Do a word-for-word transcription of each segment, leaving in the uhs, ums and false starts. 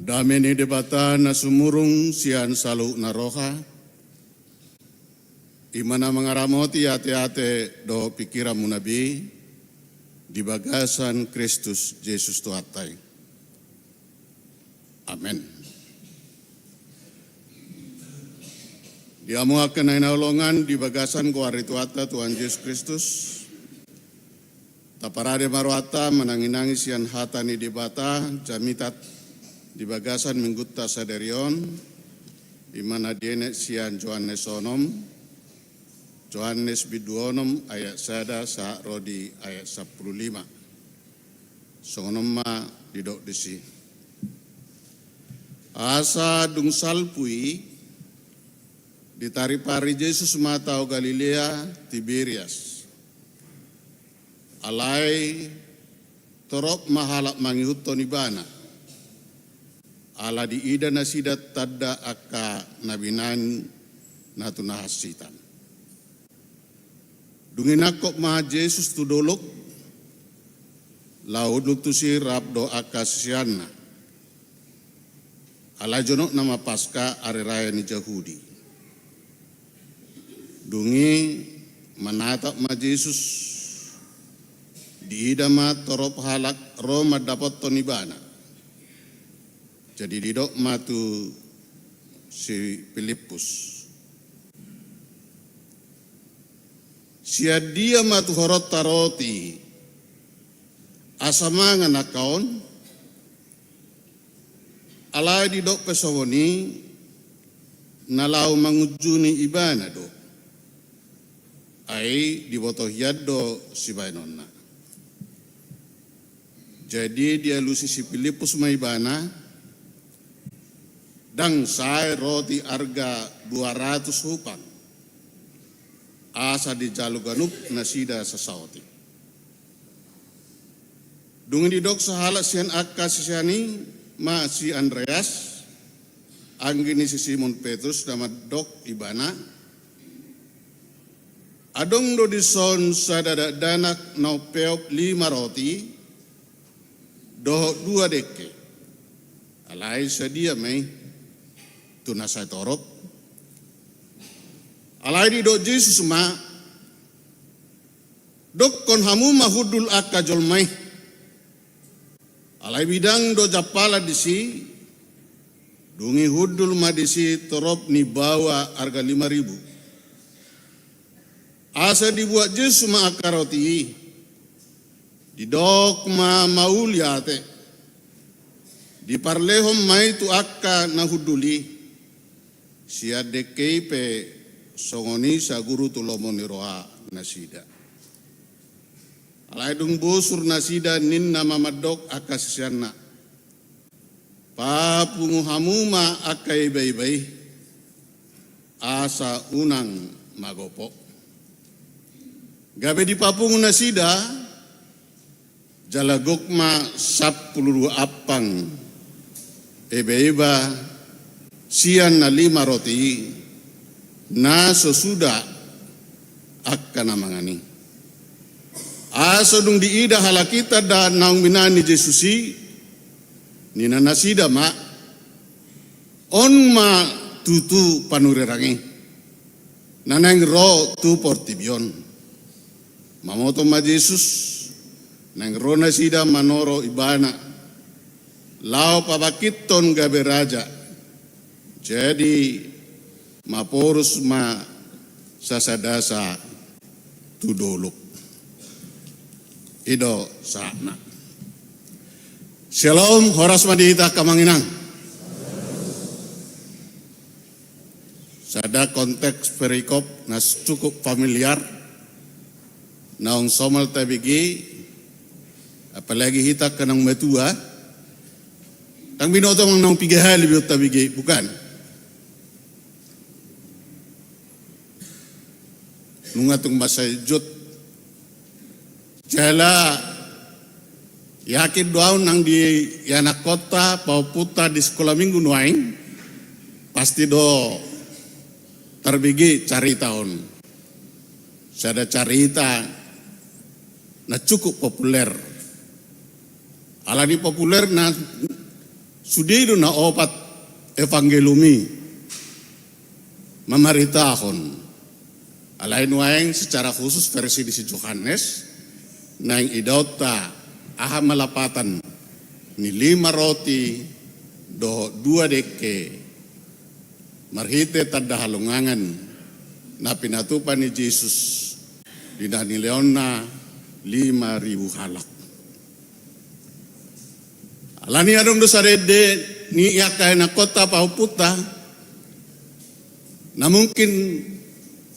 Dame ni Debata na sumurung sian saluhutna roha, i ma na mangaramoti ateate dohot pingkiranmuna be di bagasan Kristus Jesus Tuhanta i. Amen. Di hamu angka na hinaholongan di bagasan goar ni Tuhanta Tuhan Jesus Kristus, taparade ma rohanta mananginangi sian hata ni Debata jamita di bagasan Minggunta sadari on, i ma na dienet sian Johannes onom, Johannes bindu onom ayat sada sahat ro di ayat sampulu lima. Songon on ma didok disi. Asa dung salpu i, ditaripari Jesus ma tao Galilea Tiberias. Alai torop ma halak mangihuthon Ibana, ala diida nasida tanda angka na binahen na tu na hansitan. Dung i nangkok ma Jesus tu dolok, laho hundul tusi rap dohot angka siseanna. Alai jonokna ma Paska, ari raya ni Jahudi. Dung i manatap ma Jesus, diida ma torop halak ro mandapothon Ibana. Jadi didok ma tu si Pilippus, "Sian dia ma tuhoronta roti asa mangan angka on?" Alai didok pe songon i, na laho mangunjuni Ibana do. Ai diboto hian do sibahenonna. Jadi dialusi si Pilippus ma Ibana, ndang sae roti arga dua ratus hupang, asa dijalo ganup nasida sasaotik. Dung i didok sahalak sian angka sisean i ma si Andreas, anggi ni si Simon Petrus, na mandok Ibana, "Adong do dison sada dakdanak na umpeop lima roti dohot dua dengke. Alai sadia ma i tu na sai torop?" Alai didok Jesus ma, "Dokkon hamu ma hundul angka jolma i." Alai bidang do jampalan disi, dung i hundul ma disi torop ni baoa arga lima ribu. Asa dibuat Jesus ma angka roti i, didok ma mauliate, diparlehon ma i tu angka na hundul i. Sian dengke i pe songon i saguru tu lomo ni roha nasida. Alai dung bosur nasida ninna ma mandok angka siseanna, "Papungu hamu ma angka ibaiba i, asa unang magopo." Gabe dipapungu nasida, jala gok ma sampulu dua ampang ibaiba sian na lima roti i, na so suda angka na mangan i. Asa dung diida halak i tanda naung binahen ni Jesus i, ninna nasida ma, "On ma tutu panurirang i, na naeng ro tu portibi on." Mamoto ma Jesus, naeng ro nasida manoro Ibana, laho pabangkithon gabe raja. Jadi maporus ma sasadasa tu dolok. I do sahatna. Syalom, horas ma di hita angka amang inang. Sada konteks perikop na cukup familiar, naung somal tabege, apalagi hita angka naung matua, ndang binoto ma naung piga hali be tabege, bukan? Nunga tung mansai jut. Jala yakin do ahu nang di ianakkonta, pahompunta di sikola minggu nuaeng, pasti do tarbege carita on. Sada carita na cukup populer. Alani populerna, Sude do na opat evangelium i mamaritahon. Alai nuaeng secara khusus versi di si Johannes, naeng idaonta aha ma lapatan ni lima roti dohot dua dengke marhite tanda halongangan na pinatupa ni Jesus di na nilehonna lima ribu halak. Alani adong do sada ende ni angka ianakhonta pahompunta na mungkin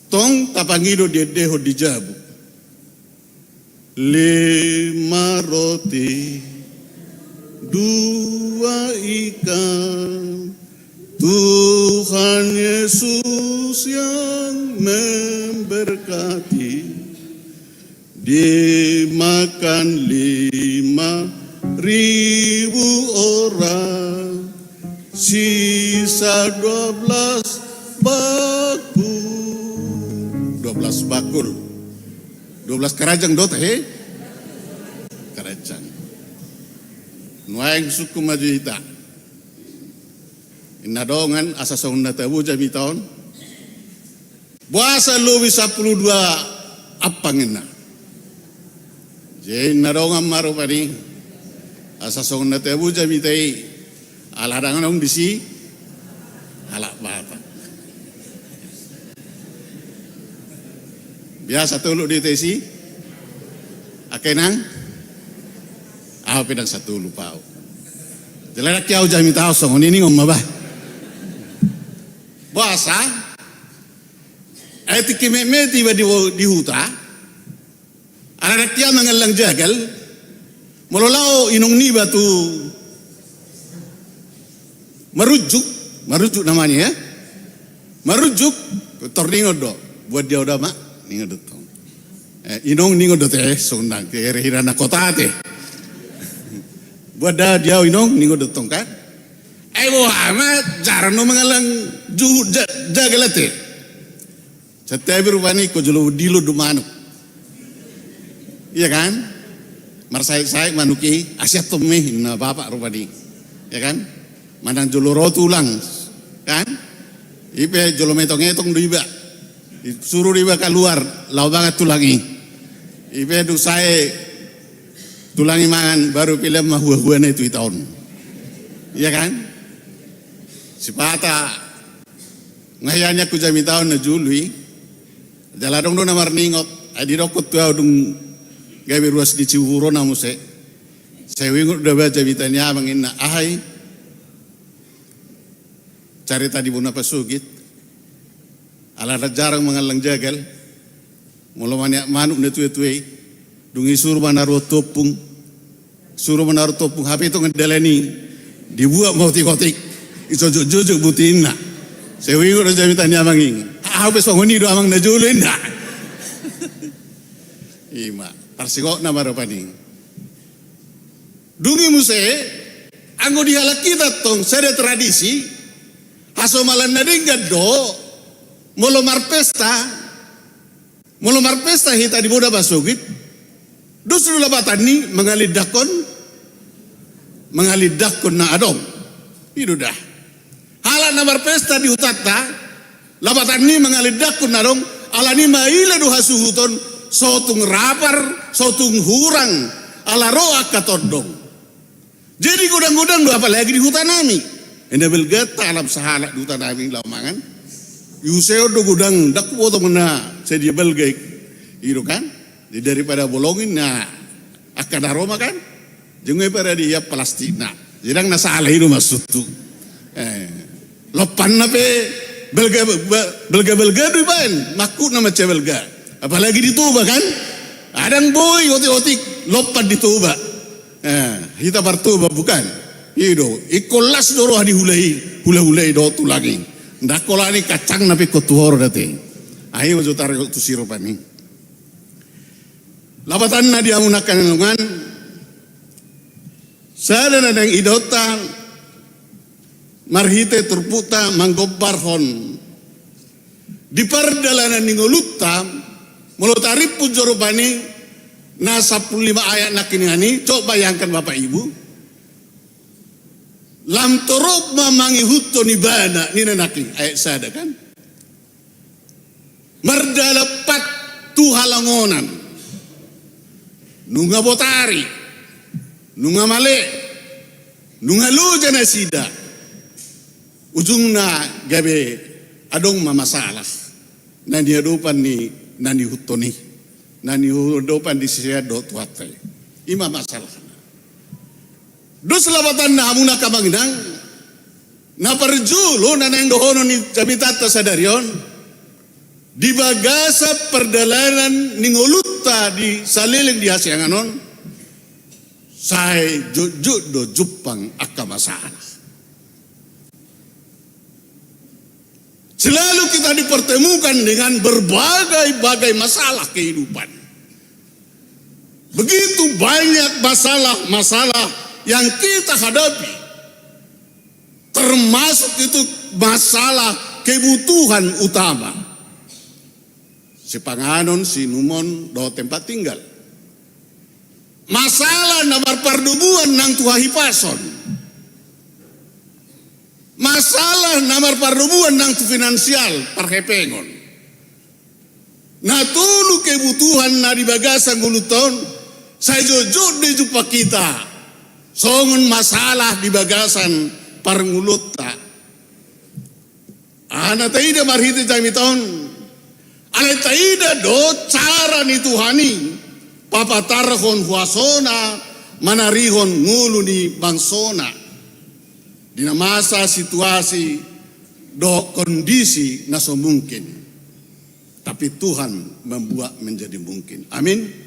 tong tapangido diendehon di jabu. Lima roti, dua ikan, Tuhan Yesus yang memberkati. Dimakan lima ribu orang, sisa dua belas bakul. Dua belas bakul. Dua belas keranjang do tahe? Keranjang. Nuaeng sungkun ma jo hita. Inna dongan asa songon na tabo jamita on. Boasa lobi sampulu dua ampang inna. Jadi inna dongan ma rupani asa songon na tabo jamita i. Ala dang adong disi halak Batak. Biasa tolu do hita disi. Angka inang? Au pe dang satolu pau. Jala dang kiau jamita au songon i ningon ma bah. Boasa? Ai tingki metmet iba di, di huta. Ala dang kiau mangallang jagal. Molo lao inong niba tu Marunjuk, Marunjuk namanya ya. Marunjuk, tor ningon do. Buat dia udah mak, ningon do tong. Eh, inong ningon do te, sonang ke hira na kota te. Buat da dia inong ningon do tong kan. Eh, boha ma jarang no mangallang juhut ja-, jagal ate. Santabi rupani ingkon jolo dilon do manuk. Iya kan? Marsaik-saik manuk i, asi antong me, inna bapak rupani. Iya kan? Manang jolo ro tulang, kan? I pe jolo metong-etong do iba. Suru do iba kaluar, laho mangan tulang i. I pe dung sae tulang i mangan, baru pelean ma hua-huana i tu hita on. Iya kan? Sipata Nga hea nian hujamita on na jolo i. Jala adong do na marningot, ai didokkon tu ahu dung gabe ruas ni Cibubur on ahu muse. Sai huingot do ba jamita ni amang inna, aha i? Carita di bona pasogit. Ala na jarang mangallang jagal. Molo maniak manuk na tua-tua i, dung i suru manaruhon tompung. Suru manaruhon tompung, hape tongon dalan i dibuat ma otik-otik. Isojok-jojok buti inna. Sai huingot do jamita ni amang i. Ahu pe songon i do amang na jolo inna. Ima, parsingot na ma rupani. Dung i muse, anggo di halak hita tong sada tradisi, hasomalan na denggan do, molo marpesta, Molo marpesta hita di bona pasogit, dos do lapatan ni mangalindangkon, mangalindangkon na adong. I do da. Halak na marpesta di hutanta, lapatan ni mangalindangkon na adong, alani maila do hasuhuton, so tung rapar, so tung hurang, ala ro angka tondong. Jadi godang-godang do apalagi di huta nami. Enda balga talam sahalak di huta nami laho mangan. Iuseon do godang, ndang huboto na sadia balga i. I do kan. Jadi daripada bolongin na angka na ro ma kan. Jeng i pada dia plastikna. Jadi ndang na sala i do maksudhu. Eh. Lompanna pe balga, ba-, balga-balga do ibaen, mangkukna mansai balga. Apalagi di Toba kan? Ndang boi otik-otik lompan di Toba. Eh, hita martoba bukan? I do, ingkon las do roha di hula i, hula-hula i dohot tulang i. Ndang holan i kacangna pe ingkon tu horong ate. Ai ma jo taringot tu si rupani. Lapatanna di hamu angka na dongan, sada na naeng idaonta, marhite turpukta manggombarhon di pardalanan ni ngolunta, molo tarimpun jo rupani na sampulu lima ayat nangkiningan i, coba bayangkan Bapak Ibu. Lam torop ma mangihuthon ibana, ninna nangkin, ayat sada kan. Mardalan pat tu halangonan. Nunga botari, nunga male, nunga loja nasida. Ujungna gabe adong ma masalah na niadopan ni na niihuthon i, na niadopan ni sisean dohot Tuhanta i. I ma masalahna. Dos lapatanna, hamuna angka amang inang, na parjolo na naeng dohonon ni jamitanta sadari on, di bagasan pardalanan ni ngolunta di saleleng di hasiangan on, sai jotjot do jumpang angka masalah. Selalu kita dipertemukan dengan berbagai-bagai masalah kehidupan. Begitu banyak masalah-masalah yang kita hadapi, termasuk itu masalah kebutuhan utama. Sipanganon, siinumon, dohot tempat tinggal. Masalah na marpardomuan nang tu hahipason. Masalah na marpardomuan nang tu finansial, parhepengon. Na tolu kebutuhan na di bagasan ngolunta on, sai jotjot do i jumpang hita songon masalah di bagasan parngoluonta. Aha na taida marhite jamita on? Alai taida do cara ni Tuhan i papatarhon huasona manarihon ngolu ni bangsona di na masa situasi dohot kondisi na so mungkin. Tapi Tuhan membuat menjadi mungkin. Amin.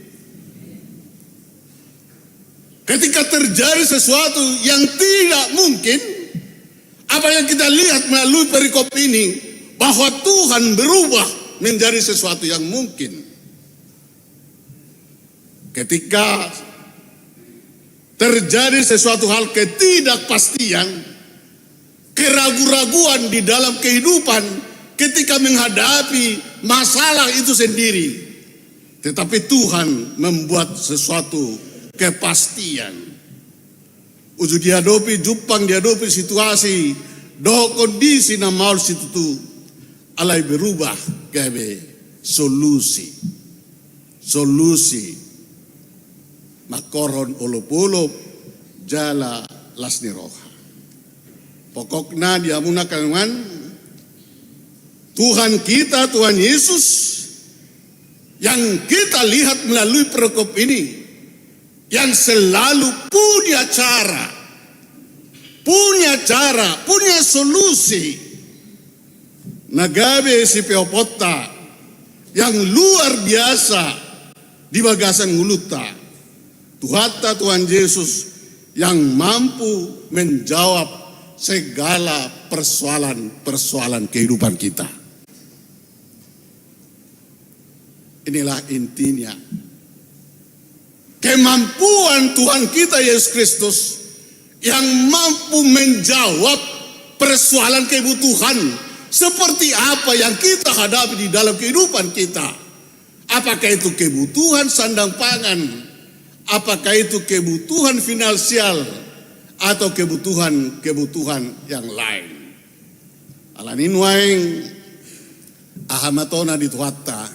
Ketika terjadi sesuatu yang tidak mungkin, apa yang kita lihat melalui perikop ini, bahwa Tuhan berubah menjadi sesuatu yang mungkin. Ketika terjadi sesuatu hal ketidakpastian, keragu-raguan di dalam kehidupan ketika menghadapi masalah itu sendiri. Tetapi Tuhan membuat sesuatu kepastian. Uju diadopi, jumpang diadopi situasi dohot kondisi na maol situtu, alai berubah gabe solusi. Solusi mangkorhon olopolop jala las ni roha. Pokokna di hamuna angka amang, Tuhan kita, Tuhan Yesus, yang kita lihat melalui perikop ini, yang selalu punya cara, punya cara, punya solusi na gabe sipeoponta yang luar biasa di bagasan ngolunta. Tuhanta Tuhan Yesus yang mampu menjawab segala persoalan-persoalan kehidupan kita. Inilah intinya. Kemampuan Tuhan kita Yesus Kristus yang mampu menjawab persoalan kebutuhan seperti apa yang kita hadapi di dalam kehidupan kita. Apakah itu kebutuhan sandang pangan? Apakah itu kebutuhan finansial? Atau kebutuhan-kebutuhan yang lain? Alani nuaeng aha ma tona di Tuhanta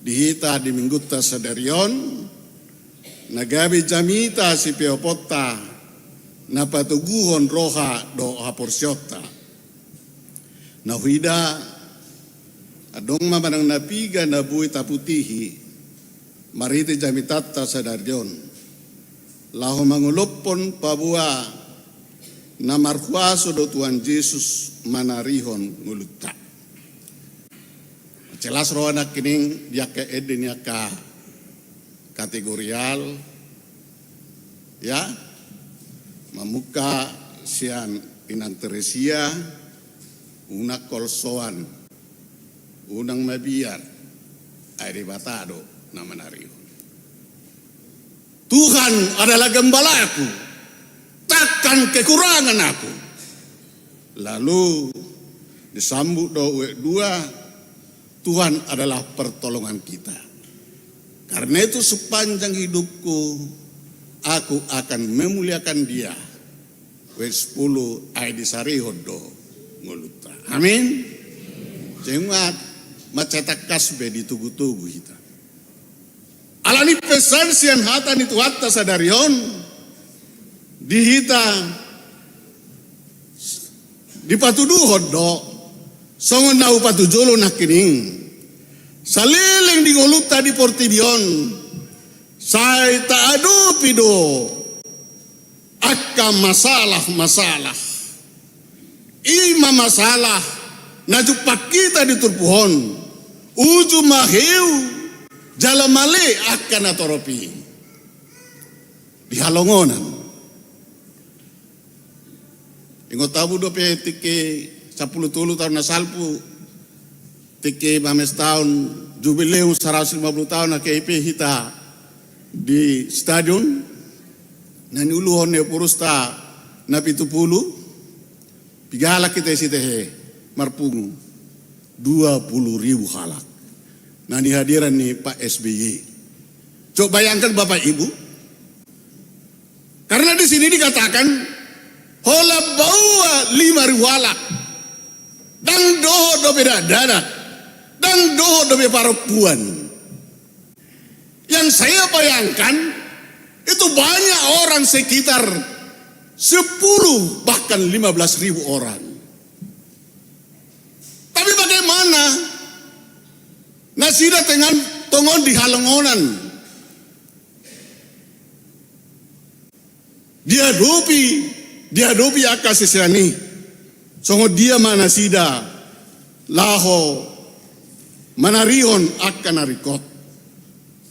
di hita di minggunta sadari on, na gabe jamita sipeoponta na patoguhon roha dohot haporseaonta. Na huida, adong ma manang na piga na boi taputihi marhite jamitanta sadari on, laho mangolophon paboa na marhuaso do Tuhan Jesus manarihon ngolunta. Jelas roha nangkining di angka ende ni angka kategorial, ya, mamungka sian Inang Teresia, unang kolsoan, unang mabiar, ai Debata do na manarihon. Tuhan adalah gembalaku, takkan kekurangan aku. Lalu disambut do ayat dua, Tuhan adalah pertolongan kita. Karena itu sepanjang hidupku, aku akan memuliakan Dia. Poin sampulu, ai disarihon do ngolunta. Amin. Sehingga mansai tangkas be ditogu-togu hita. Alani pesan sian hata ni Tuhanta sadari on, di hita dipatuduhon do, songon na hupatujolo nangkining, saleleng di ngolunta di portibi on, sai taadopi do angka masalah-masalah. I ma masalah na jumpang hita di turpuk on, uju maheu jala male angka na torop i. Di halongonan. Ingot hamu dope tingki sampulu tolu taon na salpu, tingki mamestaon jubileum saratus lima puluh taon H K I P hita di stadion, na niuluhon ni eporusta na pitu pulu, piga halak hita i Sitehe marpungu? Dua pulu ribu halak. Na nihadiran ni Pak S B Y. Coba bayangkan Bapak Ibu, karena di sini dikatakan, holan baoa lima ribu halak. Ndang dohot dope dakdanak, ndang dohot dope parompuan. Yang saya bayangkan, itu banyak orang, sekitar sepuluh bahkan lima belas ribu orang. Tapi bagaimana nasida dengan tongon di halongonan? Diadopi, diadopi angka sisean i. Songon dia ma nasida laho manarihon angka na ringkot?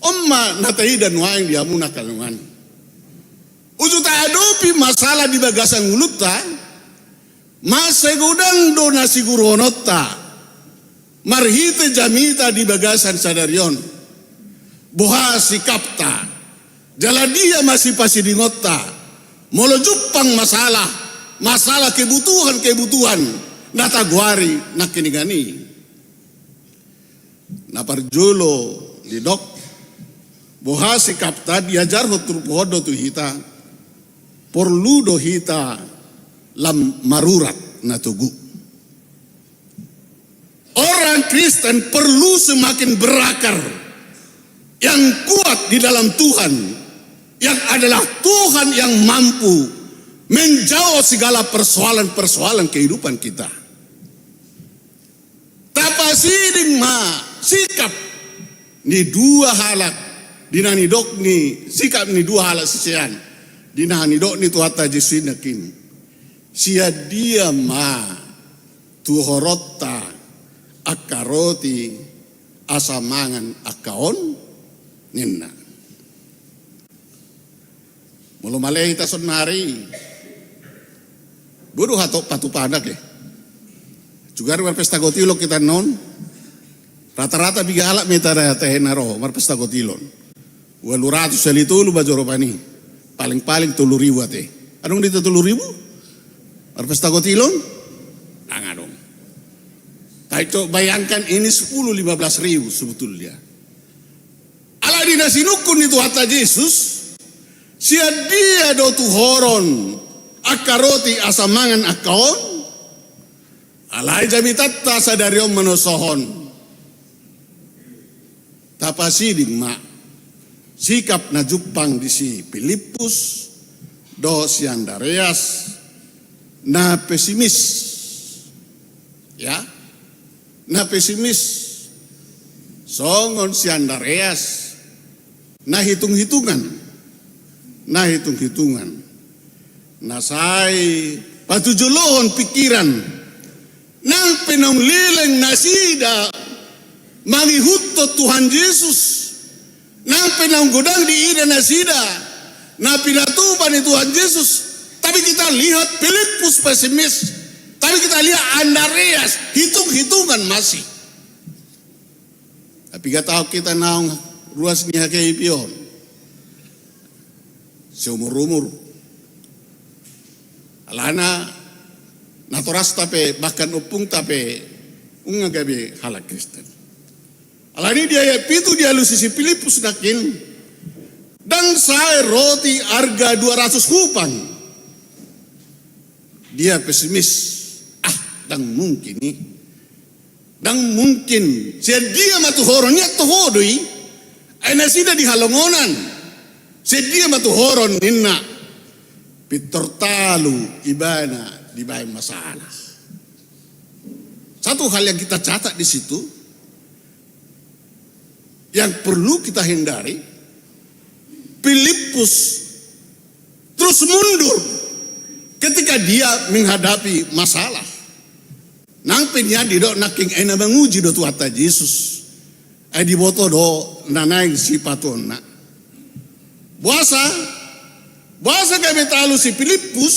On ma na taida nuaeng di hamuna angka dongan. Uju taadopi masalah di bagasan ngolunta, mansai godang do na siguruhononta marhite jamita di bagasan sadari on. Boha sikapta, jala dia ma sipasidingonta molo jumpang masalah, masalah kebutuhan-kebutuhan na tagoari nangkiningan i. Na parjolo didok, boha sikapta, diajarhon turpuk on do tu hita, porlu do hita lam marurat na togu. Orang Kristen perlu semakin berakar, yang kuat di dalam Tuhan, yang adalah Tuhan yang mampu menjawab segala persoalan-persoalan kehidupan kita. Tapasiding ma sikap ni dua halak, di na nidok ni sikap ni dua halak sisean, di na nidok ni Tuhanta Jesus i nangkin. Sian dia ma tuhoronta angka roti asa mangan angka on, ninna. Molo male hita saonnari, boha do hatop patupana ke. Juga marpesta gotilon hita annon. Rata-rata piga halak ma hita tahe na ro marpesta gotilon? Ualu ratus sali tolu ma joro pani. Paling-paling tolu ribu ate. Adong do hita tolu ribu marpesta gotilon? Ndang adong. Tapi coba bayangkan, ini sepuluh lima belas ribu sebetulnya. Alai di na sinungkun ni Tuhanta Jesus, sian dia do tuhoron angka roti asa mangan angka on? Alai jamitanta sadari on manosohon. Tapasiding ma sikap na jumpang di si Pilippus dohot si Andreas, na pesimis. Ya, na pesimis. Songon si Andreas, na hitung-hitungan, na hitung-hitungan, na sai patujolohon pikiran. Nang pe naung leleng nasida mangihuthon Tuhan Jesus, nang pe naung godang diida nasida na pinatupa ni Tuhan Jesus, tapi kita lihat Pilippus pesimis, tapi kita lihat Andreas hitung-hitungan masih. Tapi tapiga taon hita naung ruas ni H K I P on? Seumur-umur. Alana natorasta pe, bahkan ompungta pe, nunga gabe halak Kristen. Alani di ayat pitu dialusi si Pilippus nangkin, ndang sae roti arga dua ratus hupang. Dia pesimis. Ah, ndang mungkin i. Ndang mungkin. Sian dia ma tuhoron i, toho do i. Ai nasida di halongonan. Sian dia ma tuhoron ninna. Pintor talu ibana dibaen masalah. Satu hal yang kita catat di situ, yang perlu kita hindari, Filipus terus mundur ketika dia menghadapi masalah. Nang pe nian didok nangkin, ai na manguji do Tuhanta Jesus. Ai diboto do na naeng sipatuonna. Boasa, boasa gabe talu si Filipus,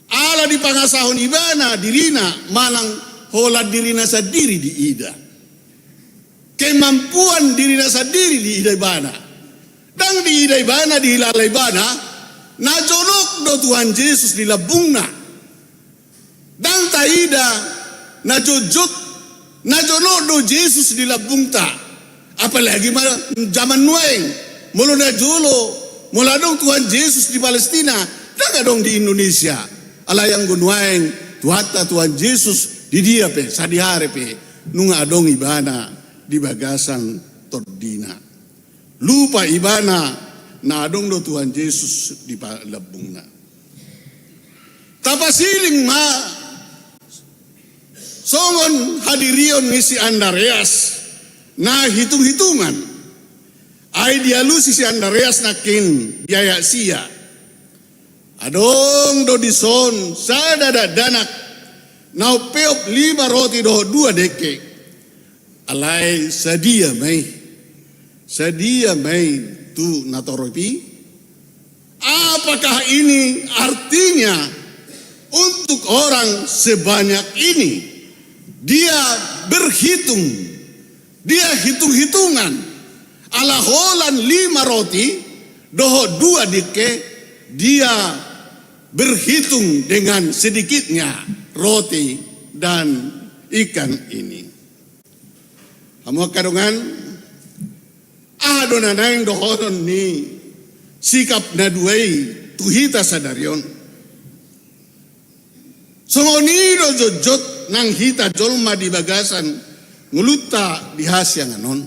ala dipangasahon ibana dirina manang holan dirina sandiri diida. Kemampuan dirina sandiri diida ibana. Ndang diida ibana, dihilala ibana, na jonok do Tuhan Jesus di lambungna. Ndang taida na jotjot, na jonok do Jesus di lambungta. Apalagi ma zaman nuaeng, molo na jolo, molo adong Tuhan Jesus di Palestina, ndang adong di Indonesia. Alai anggo nuaeng, Tuhanta Tuhan Jesus, di dia pe, sadihari pe, nunga adong ibana di bagasan tondina. Lupa ibana na adong do Tuhan Jesus di pa-, lambungna. Tapasiling ma songon hadirion ni si Andreas na hitung-hitungan. Ai dialusi si Andreas nangkin di ayat sia. Adong do dison sada dakdanak na umpeop lima roti dohot dua dengke. Alai sadia ma i, sadia ma i tu natorop i? Apakah ini artinya untuk orang sebanyak ini? Dia berhitung, dia hitung-hitungan, ala holan lima roti dohot dua dengke, dia berhitung dengan sedikitnya roti dan ikan ini. Hamu angka dongan, aha do na naeng dohonon ni sikap na dua i tu hita sadari on? Songon i do jotjot nang hita jolma di bagasan ngolunta di hasiangan on.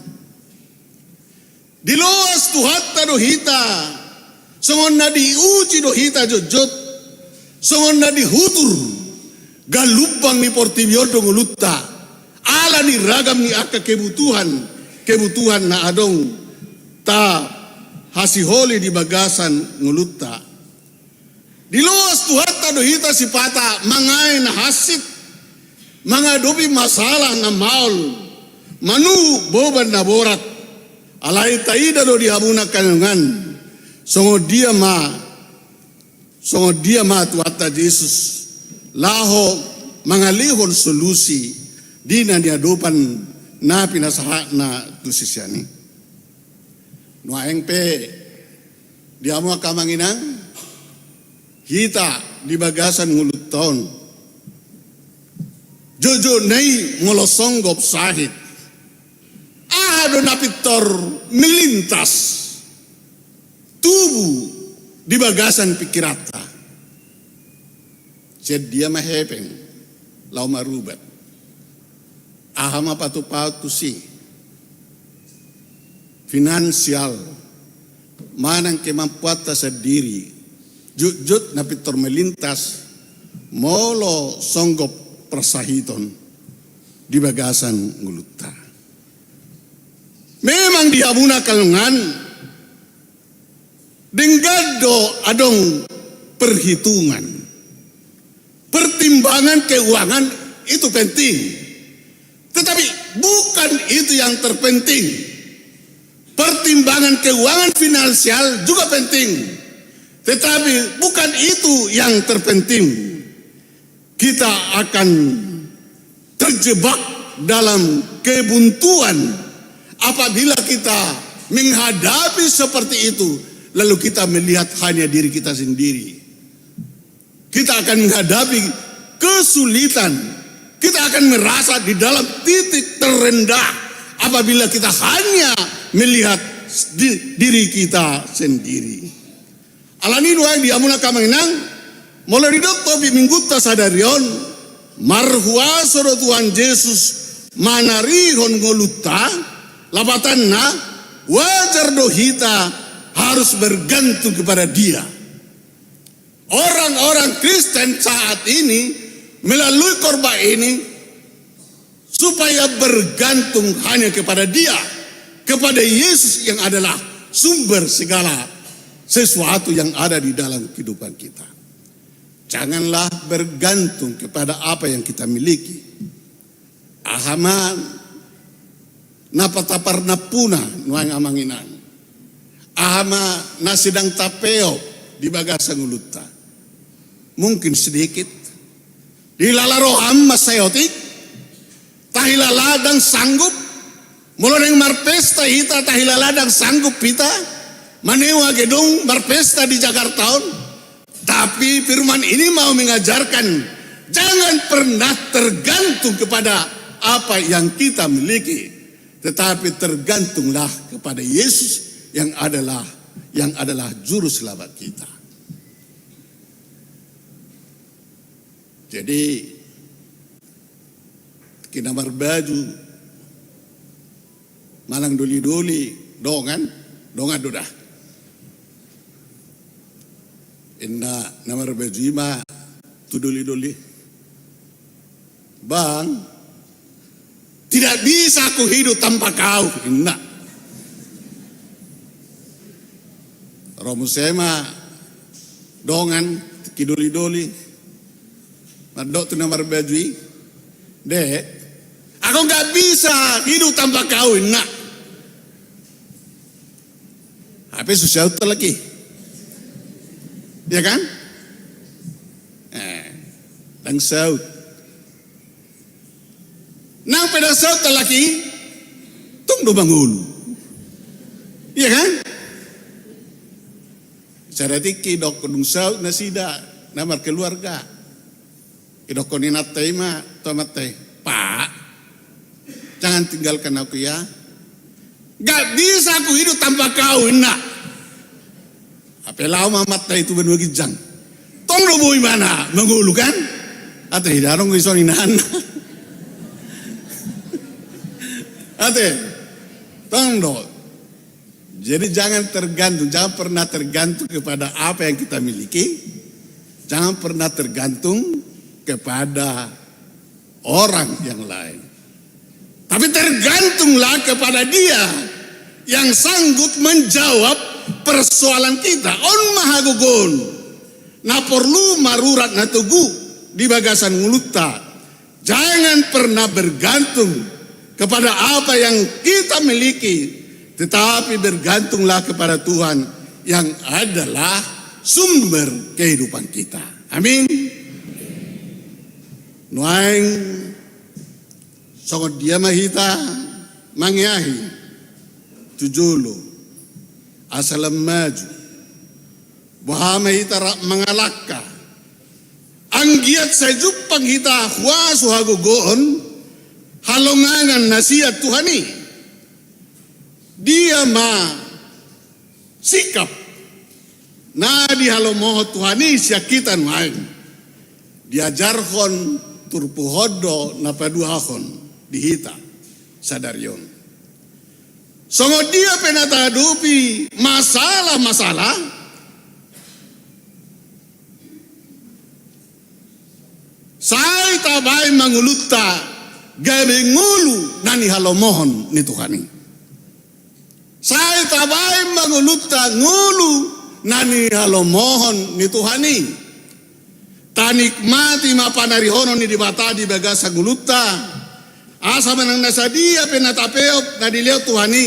Diloas Tuhanta do hita, songon na diuji do hita jotjot, songon na dihutur galumbang ni portibi on do ngolunta, ala ni ragam ni angka kebutuhan, kebutuhan na adong tahasiholi di bagasan ngolunta. Diloas Tuhanta do hita sipata mangae na hansit, mangadopi masalah na maol, manuhuk boban na borat. Alai taida do di hamuna angka dongan, songon dia ma, songon dia ma Tuhanta Jesus laho mangalehon solusi di na niadopan na pinasahatna tu sisean i. Nuaeng pe, di hamu angka amang inang, hita di bagasan ngolunta on, jotjotna i molo songgop sahit, aha do na pintor melintas tubu di bagasan pingkiranta? Sian dia ma hepeng laho marubat? Aha ma patupahon tusi? Finansial manang kemampuanta sandiri, jotjot na pintor melintas molo songgop parsahiton di bagasan ngolunta. Memang di hamuna angka dongan, denggan do adong perhitungan. Pertimbangan keuangan itu penting. Tetapi bukan itu yang terpenting. Pertimbangan keuangan finansial juga penting. Tetapi bukan itu yang terpenting. Kita akan terjebak dalam kebuntuan apabila kita menghadapi seperti itu, lalu kita melihat hanya diri kita sendiri. Kita akan menghadapi kesulitan. Kita akan merasa di dalam titik terendah apabila kita hanya melihat di-, diri kita sendiri. Alani nuaeng di hamuna angka amang inang, Molo didok topik Minggunta sadari on, marhuaso do Tuhan Jesus manarihon ngolunta, lapatanna, wajar do hita harus bergantung kepada Dia. Orang-orang Kristen saat ini melalui khotbah ini supaya bergantung hanya kepada Dia, kepada Yesus yang adalah sumber segala sesuatu yang ada di dalam kehidupan kita. Janganlah bergantung kepada apa yang kita miliki. Aha ma na pataparnampuna nuaeng amang inang? Aha ma na sedang tapeop di bagasan ngolunta? Mungkin sedikit. Dilala roham mansai otik, tahilala ndang sanggup. Molo naeng marpesta hita, tahilala ndang sanggup hita manewa gedung marpesta di Jakarta on. Tapi firman ini mau mengajarkan, jangan pernah tergantung kepada apa yang kita miliki, tetapi tergantunglah kepada Yesus yang adalah, yang adalah juru selamat kita. Jadi, tingki na marbaju manang doli-doli, dongan, dongan do da. Inna na marbaju i ma tu doli-doli, "Bang, tidak bisa aku hidup tanpa kau," inna. Ro muse ma dongan, tingki doli-doli, mandok tu na marbaju i, "Dek, aku nggak bisa hidup tanpa kau," inna. Hape so saut halak i. Ya kan? Eh, ndang saut. Nang pe ndang saut halak i, tung do mangolu. Iya kan? Sada tingki didok dung saut nasida na markeluarga. Didokkon inanta i ma tu amanta i, "Pak, jangan tinggalkan aku ya. Nggak bisa aku hidup tanpa kau," inna. Hape laho ma amanta i tu banua ginjang. Tong do boi ibana mangolu kan? Ate, ndang adong dison inanna. Ate, tong do. Jadi jangan tergantung, jangan pernah tergantung kepada apa yang kita miliki. Jangan pernah tergantung kepada orang yang lain. Tapi tergantunglah kepada Dia yang sanggup menjawab persoalan kita. On ma hagogoon na porlu marurat na togu di bagasan ngolunta. Jangan pernah bergantung kepada apa yang kita miliki, tetapi bergantunglah kepada Tuhan yang adalah sumber kehidupan kita. Amin. Nuaeng songon dia ma hita mangeahi tu jolo asa lam maju? Boha ma hita rap mangalangka anggiat sai jumpang hita huaso hagogoon halongangan na sian Tuhan i? Dia ma sikap na dihalomohon Tuhan i sian hita nuaeng? Diajarhon turpuk on do na paduahon di hita sadari on. Songon dia pe na tahadopi masalah-masalah, sai tabaen ma ngolunta gabe ngolu na nihalomohon ni Tuhan i. Sai tabaen ma ngolunta ngolu na nihalomohon ni Tuhan i. Tanikmati ma panarihonon ni Debata di bagasan ngolunta. Asa manang na sadia pe na tapeop na dilehon Tuhan i,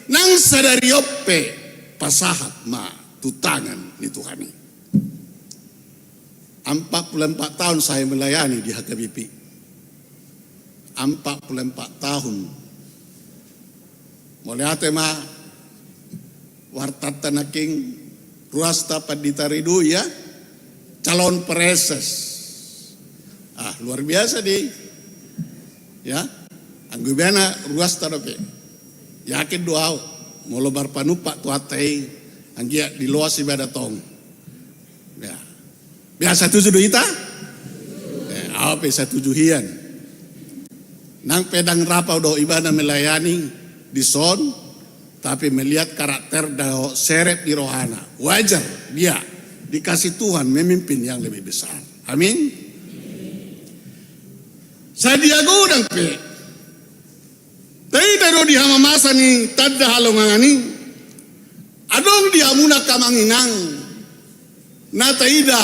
nang sadari on pe pasahat ma tu tangan ni Tuhan i. Empat puluh empat tahun saya melayani di H K B P. Empat puluh empat tahun. Mauliate ma wartanta nangkin, ruasta Pandita Ridho, ya, calon praeses. Ah, luar biasa dei. Ya, anggo ibana ruasta dope. Yakin do au molo marpanumpak Tuhanta i, anggiat diloas ibana tong. Ya. Biasa tuju do ita? Eh, au pe satuju hian. Nang pe ndang rap au dohot ibana melayani dison, tapi melihat karakter dohot serep ni rohana, wajar dia dikasih Tuhan memimpin yang lebih besar. Amin. Sadia godang pe, taida do di hamamasa ni tanda halongangan i, adong di hamuna angka amang inang na taida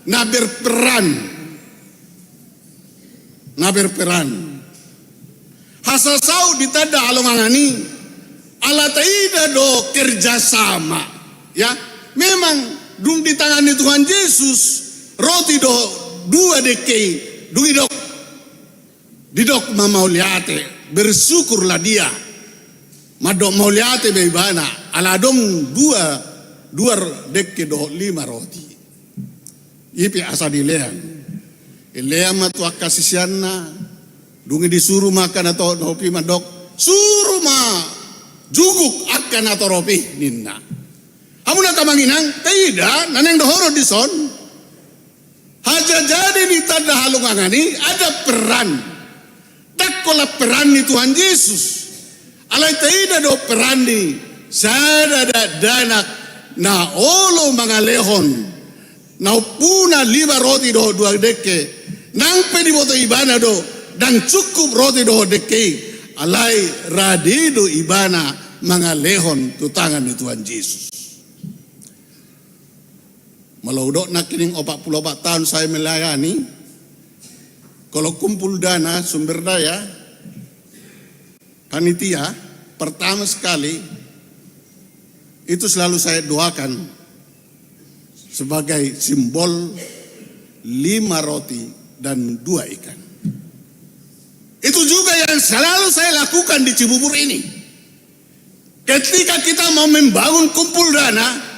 na berperan, na berperan. Hasasaut di tanda halongangan i, ala taida do kerjasama. Ya, memang dung di tangan ni Tuhan Jesus, roti dohot dua dengke i, dung i dok, didok ma mauliate, bersyukurlah dia. Mandok mauliate ma ibana, ala adong dua, dua dengke dohot lima roti. I pe asa dilean. Dilean ma tu angka siseanna, dung i disuru ma angka natorop i mandok, suru ma juguk angka natorop i, ninna. Hamuna angka amang inang, taida na naeng dohonon dison. Hajajadi ni tanda halongangan i ada peran. Ndang holan peran ni Tuhan Jesus. Alai taida do peran ni sada dakdanak na olo mangalehon na umpuna lima roti dohot dua dengke. Nang pe diboto ibana do ndang cukup roti dohot dengke i, alai rade do ibana mangalehon tu tangan ni Tuhan Jesus. Molo hudok nangkining opat pulu opat taon sai melayani, kalau kumpul dana sumber daya, panitia, pertama sekali itu selalu saya doakan sebagai simbol lima roti dan dua ikan. Itu juga yang selalu saya lakukan di Cibubur ini. Ketika kita mau membangun kumpul dana,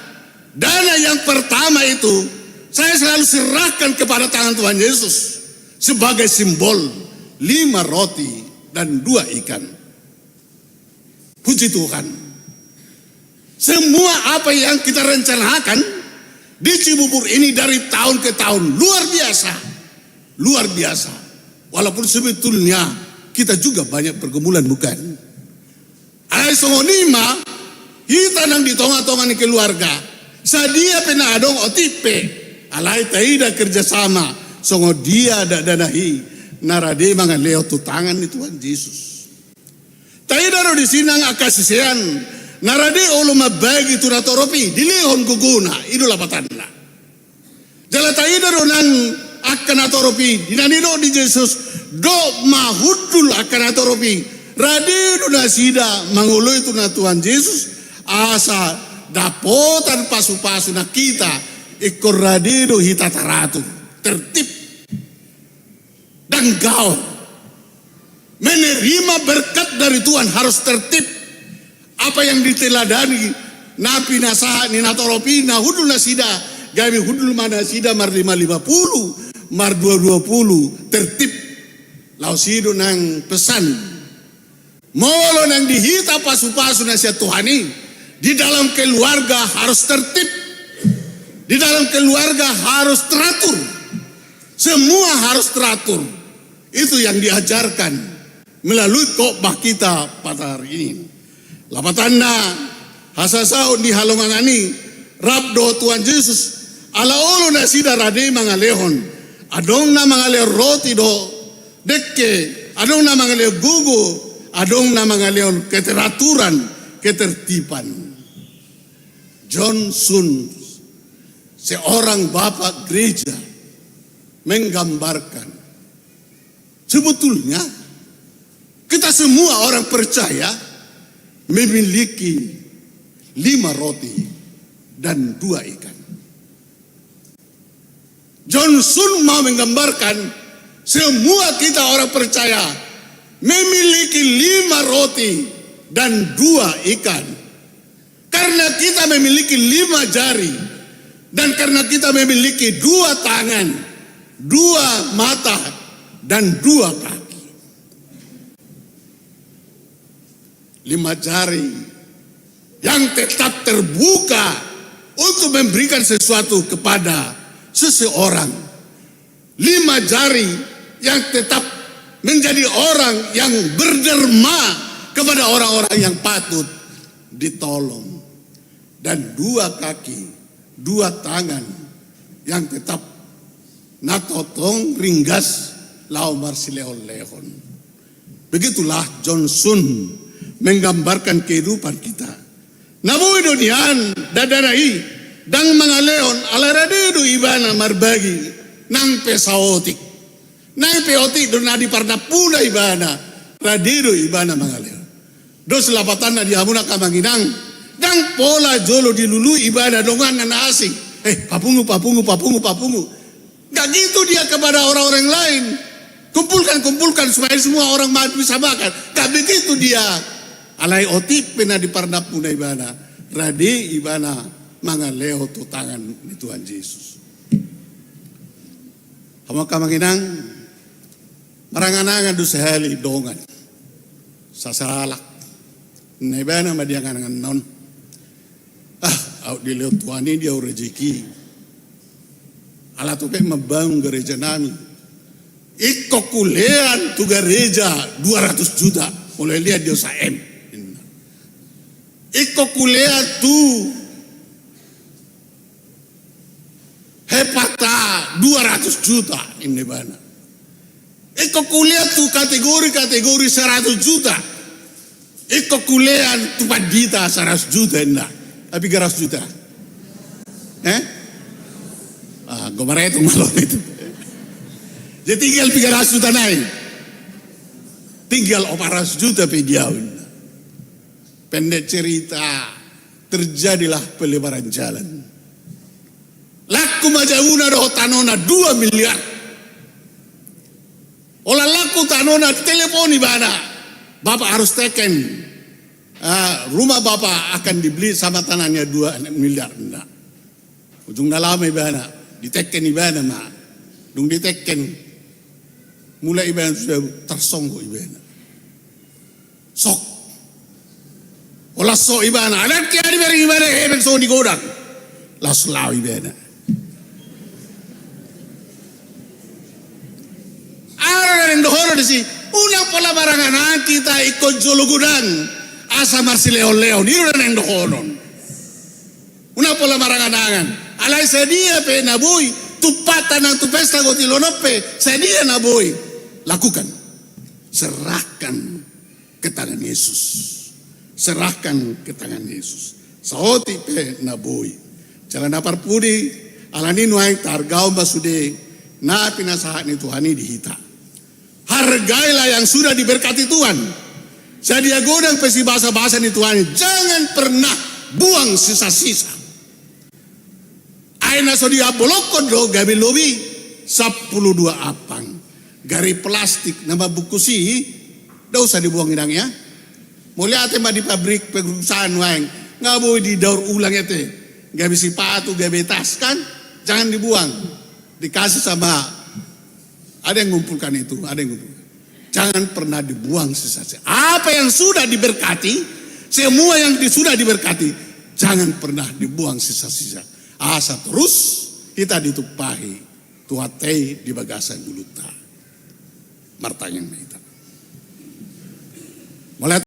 dana yang pertama itu saya selalu serahkan kepada tangan Tuhan Yesus sebagai simbol lima roti dan dua ikan. Puji Tuhan. Semua apa yang kita rencanakan di Cibubur ini dari tahun ke tahun luar biasa. Luar biasa. Walaupun sebetulnya kita juga banyak pergumulan, bukan? Alai songon i ma, hita nang di tonga-tonga ni keluarga, sadia pe na adong otik pe, alai taida kerjasama, songon dia dakdanak i na rade mangalehon tu tangan ni Tuhan Jesus. Taida do disi nang angka sisean na rade olo mambagi tu natorop i, dilehon gogona, i do lapatanna. Jala taida do nang angka natorop i, di na nidok ni Jesus, dok ma hundul angka natorop i, rade do nasida mangoloi tu na Tuhan Jesus, asa dapotan pasu-pasu na hita, ingkon rade do hita taratur, tertib. Ndang gaor. Menerima berkat dari Tuhan harus tertib. Apa yang diteladani na pinasahat ni natorop i, na hundul nasida, gabe hundul ma nasida marlima-lima pulu, mardua-dua pulu, tertib. Laos i do nang pesan. Molo nang di hita pasu-pasu na sian Tuhan i, di dalam keluarga harus tertib. Di dalam keluarga harus teratur. Semua harus teratur. Itu yang diajarkan melalui khotbah kita pada hari ini. Lapatanna, hasasaut ni halongangan i, rap dohot Tuhan Jesus, ala olo nasida rade mangalehon. Adong na mangalehon roti dohot dengke, adong na mangalehon gogo, adong na mangalehon keteraturan, ketertiban. John Sun, seorang bapak gereja, menggambarkan, sebetulnya kita semua orang percaya memiliki lima roti dan dua ikan. John Sun mau menggambarkan, semua kita orang percaya memiliki lima roti dan dua ikan. Karena kita memiliki lima jari, dan karena kita memiliki dua tangan, dua mata, dan dua kaki. Lima jari yang tetap terbuka untuk memberikan sesuatu kepada seseorang, lima jari yang tetap menjadi orang yang berderma kepada orang-orang yang patut ditolong, dan dua kaki, dua tangan yang tetap na tongtong ringgas laho marsilehon-lehon. Begitulah John Sun menggambarkan kehidupan kita. Na boi do nian dandana i ndang mangalehon, ala rade do ibana marbagi nang pe saotik. Nang pe otik do na di parnampuna ibana, rade do ibana mangalehon. Dos lapatanna di hamuna angka amang inang, ndang pola jolo dilului ibana donganna na asing. Eh, papungu, papungu, papungu, papungu. Nggak gitu dia kepada orang-orang lain. Kumpulkan, kumpulkan supaya semua orang ma-, bisa makan. Nggak begitu dia. Alai otik pe na di parnampuna ibana, rade ibana mangalehon tu tangan ni Tuhan Jesus. Hamu angka amang inang, marangan-angan do sahali dongan. Sasahalak. Ninna ibana ma di angan-anganna on. Ah, aut dilehon Tuhan i di au rejeki. Ala tu pe mambangun gareja nami. Ingkon hulean tu gareja dua ratus juta. Molo lean di au sa M. Ingkon hulean tu Hepatha dua ratus juta, ninna ibana. Ingkon hulean tu kategori-kategori seratus juta. Ingkon hulean tu pandita seratus juta, ninna. Ai piga ratus juta? Eh? Ah, gomar itu malam itu. Jadi tinggal piga ratus juta nai. Tinggal opat ratus juta pe di au, ninna. Pendek cerita, terjadilah pelebaran jalan. Laku ma jabuna dohot tanona dua miliar. Holan laku tanona, telepon ibana. Bapak harus teken. Ah, rumah bapak akan dibeli sama tanahnya dua miliar. Nah. Ujungna laho ma ibana. Diteken ibana ma. Dung diteken. Mulai ibana sudah tarsonggot ibana. Sok. Holan sok ibana. Adat ke adi beri ibana, eh, beng so digodang. Laos laho ibana. Aha do na naeng dohonon disi, unang pola marangan-angan hita ingkon jolo godang asa marsilehon-lehon. I do na naeng dohonon. Unang pola marangan-angan. Alai sadia pe na boi, tumpahta nang tu pesta gotilon on pe, sadia na boi. Lakukan. Serahkan ke tangan Yesus. Serahkan ke tangan Yesus. Saotik pe na boi. Jala na parpudi, alani nuaeng targau ma sude na pinasahat ni Tuhan i di hita. Hargailah yang sudah diberkati Tuhan. Sadia godang pe sibasa-basa ni Tuhan i, jangan pernah buang sisa-sisa. Ai na so dibolongkon do gabe lobi sampulu dua ampang. Gari plastik na mambungkus i, nda usah dibuang, inang, ya. Mauliate ma di pabrik, perusahaan nuaeng, nggak boi didaur ulang ate. Gabe sipatu, gabe tas kan, jangan dibuang. Dikasih sama, ada yang ngumpulkan itu, ada yang ngumpulkan. Jangan pernah dibuang sisa-sisa. Apa yang sudah diberkati, semua yang di-, sudah diberkati, jangan pernah dibuang sisa-sisa. Asa torus hita ditumpahi Tuhanta i di bagasan ngolunta. Martangiang ma hita. Mauliate